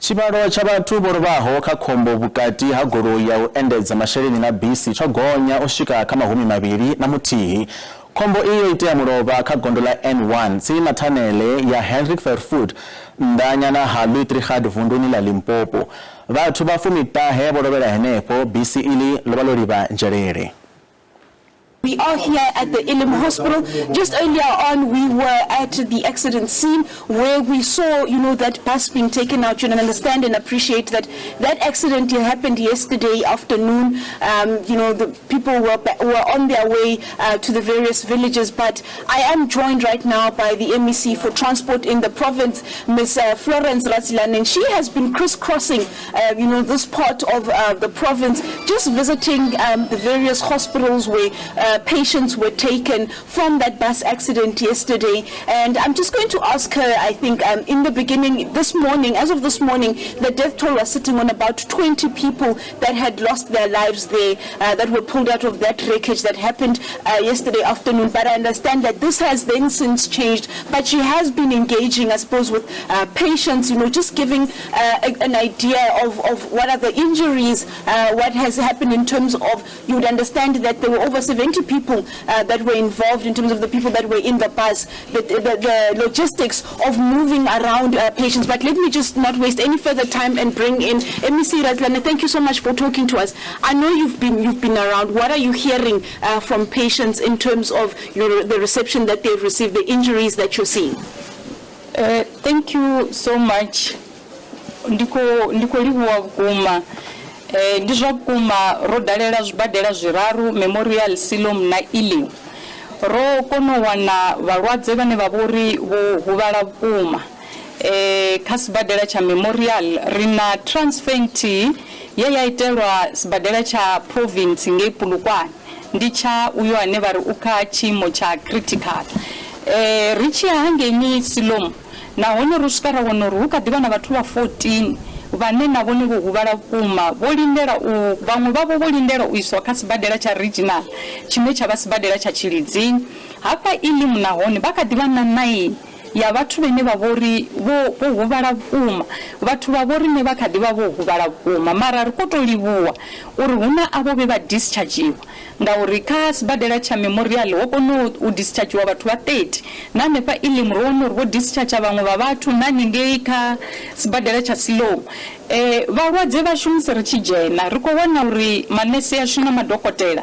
Tshivhalo tsha vhathu vho lovhaho kha khombo vhukati ha goloi ya u endedza masheleni na bisi tsho gonya u swika kha 21. Khombo iyi yo itea mulovha kha gondo ḽa N1 tsini na thanele ya Hendrik Verwoerd nnḓa nyana ha Louis Trichardt vunduni ḽa Limpopo. Vhathu vha fumiṱahe vho lovhela henefho, bisi iḽi ḽo vha ḽo livha Nzhelele. We are here at the Elim Hospital. Just earlier on, we were at the accident scene where we saw, you know, that bus being taken out. You understand and appreciate that that accident happened yesterday afternoon. You know, the people were on their way to the various villages. But I am joined right now by the MEC for Transport in the province, Ms. Florence Radzilani, and she has been crisscrossing, you know, this part of the province, just visiting the various hospitals where patients were taken from that bus accident yesterday. And I'm just going to ask her, I think, in the beginning, this morning, as of this morning, the death toll was sitting on about 20 people that had lost their lives there, that were pulled out of that wreckage that happened yesterday afternoon. But I understand that this has then since changed. But she has been engaging, I suppose, with patients, just giving an idea of what are the injuries, what has happened in terms of, you would understand that there were over 70 people that were involved in terms of the people that were in the bus, the logistics of moving around patients. But let me just not waste any further time and bring in MEC Radzilani. Thank you so much for talking to us. I know you've been around. What are you hearing from patients in terms of the reception that they've received, the injuries that you're seeing? Thank you so much. Ndi khou livhuwa vhukuma. Ndi zwa vhukuma ro dalela zwibadela zwiraru, Memorial, Siloam na Elim. Ro kona u wana vhalwadze vhane vha vhori vho huvhala vhukuma. Kha sibadela tsha Memorial ri na transfer nthihi ye ya itelwa sibadela tsha province ngei Polokwane, ndi tsha uyo ane vha ri u kha tshiimo tsha critical. Ri tshi ya hangeini Siloam nahone ro swika ra wana uri hu kha ḓivha na vhathu vha 14 vhane na vhone vho huvhala vhukuma, vho lindela u vhaṅwe vhavho vho lindela u iswa kha sibadela tsha regional tshine tsha vha sibadela tsha Tshilidzini. Hafha Elim nahone vha kha ḓivha na 9 ya vhathu vhene vha vhori vho huvhala vhukuma, vhathu vha vho riṋe vha kha ḓivha vho huvhala vhukuma. Mara ri khou tou livhuwa uri hu na avho vhe vha dischargiwa, ngauri kha sibadela tsha Memorial ho kona u dischargiwa vhathu vha 30, na hanefha Elim ro wana uri vho discharge vhaṅwe vha vhathu, na haningei kha sibadela tsha Siloam. Vhalwadze vhashu musi ri tshi dzhena ri khou wana uri manese ashu na madokotela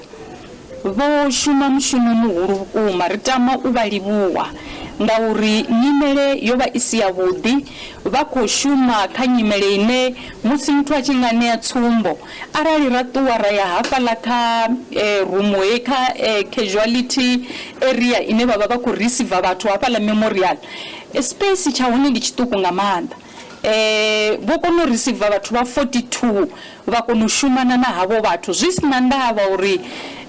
vho shuma mushumo muhulu vhukuma. Ri tama u vha livhuwa ngauri nyimele yo vha i si yavhuḓi, vha khou shuma kha nyimele ine musi muthu a tshi nga ṋea tsumbo, arali ra ṱuwa ra ya hafhaḽa kha rumu heyi kha casualty area ine vha vha vha khou receiver vhathu hafhaḽa Memorial, space tsha hone ndi tshiṱuku nga maanḓa. Vho kona u receiver vhathu vha 42, vha kona u shumana na havho vhathu zwi si na ndavha uri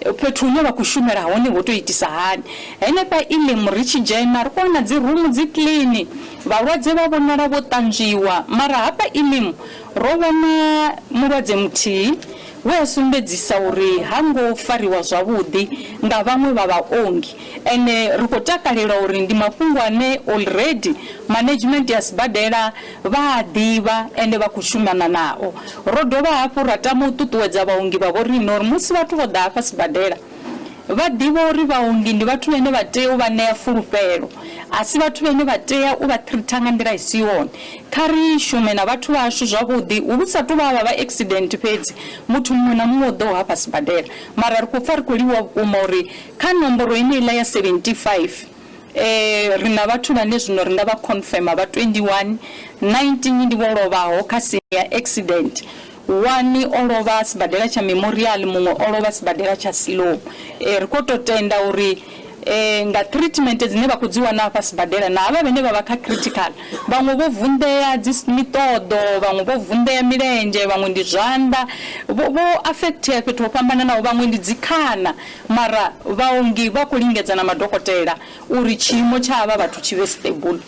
fhethu hune vha khou shumela hone ho to itisa hani. Henefha Elim ri tshi dzhena ri khou wana dzi rumu dzi clean, vhalwadze vha vhonala vho ṱanzwiwa, mara hafha Elim ro vhona mulwadze muthihi we a sumbedzisa uri ha ngo fariwa zwavhuḓi nga vhaṅwe vha vhaongi. Ende ri khou takalela uri ndi mafhungo ane already management ya sibadela vha a ḓivha ende vha khou shumana nao. Ro dovha hafhu ra tama u ṱuṱuwedza vhaongi vha vho riṋe uri musi vhathu vho ḓa hafha sibadela vha ḓivhe uri vhaongi ndi vhathu vhane vha tea u vha ṋea fulufhelo, a si vhathu vhane vha tea u vha treater nga nḓila i si yone. Kha ri shume na vhathu vhashu zwavhuḓi, hu sa tou vha avha vha accident fhedzi, muthu muṅwe na muṅwe o ḓaho hafha sibadela. Mara ri khou pfa ri khou livhuwa vhukuma uri kha nomboro yeneiḽa ya 75 ri na vhathu vhane zwino ri nga vha confirma vha 21, 19 ndi vho lovhaho kha sia ya accident, one o lovha sibadela tsha Memorial, muṅwe o lovha sibadela tsha Siloam. Ri khou tou tenda uri nga treatment dzine vha khou dzi wana hafha sibadela na havha vhane vha vha kha critical, vhaṅwe vho vunḓea dzi miṱoḓo, vhaṅwe vho vunḓea milenzhe, vhaṅwe ndi zwanḓa, vho affectea fhethu ho fhambananaho, vhaṅwe ndi dzikhana, mara vhaongi vha khou lingedza na madokotela uri tshiimo tsha havha vhathu tshi vhe stable.